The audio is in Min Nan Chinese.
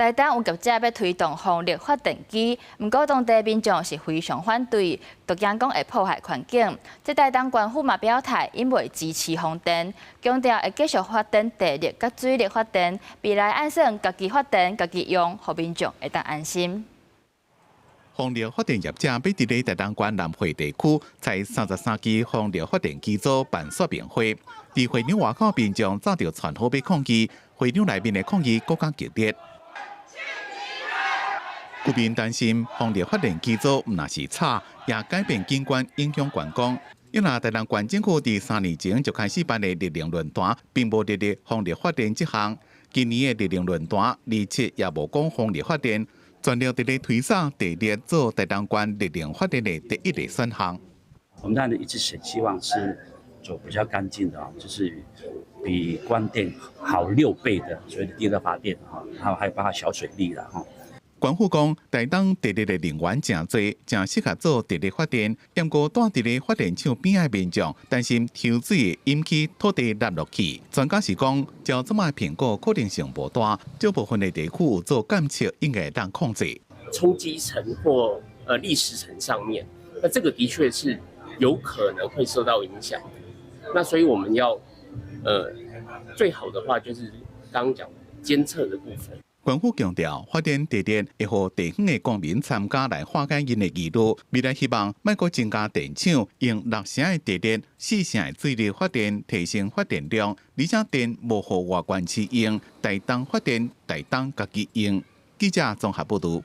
台東有業者欲推動風力發電機，毋過當地民眾是非常反對，都驚講會破壞環境。這台東縣府嘛表態，𪜶袂支持風電，強調會繼續發展地熱佮水力發電，未來按算家己發電、家己用，予民眾會當安心。風力發電業者欲佇咧台東縣南迴地區，採33支風力發電機組辦說明會。佇會場外口，民眾早就傳好欲抗議，會場內面的抗議閣較激烈。居民擔心風力發電機組毋但是吵，也改變景觀，影響觀光。因為台東縣政府佇3年前就開始辦的綠能論壇，並無列入風力發電這項。今年的綠能論壇，27也無講風力發電。全力佇咧推捒地熱做台東縣綠能發電的第一個選項。我們當然一直很希望是走比較乾淨的啊，就是比光電好6倍的所謂的地熱發電哈，然後還有包括小水力啦哈。縣府講，台東地熱的能源誠濟，誠適合做地熱發電。毋過蹛佇咧發電廠邊仔的民眾擔心抽水會引起土地凹落去。專家是講，照這擺評估可能性無大，少部分的地區有做監測，應該會當控制。沖積層或礫石層上面，那這個的確是有可能會受到影響。那所以我們要最好的話就是剛剛講的監測的部分。縣府強調，發展地熱會予地方的公民參加來化解𪜶的疑慮。未來希望莫閣增加電廠，用六成的地熱、四成的水力發電，提升發電量，而且電無予外縣市用，台東發電，台東家己用。記者綜合報導。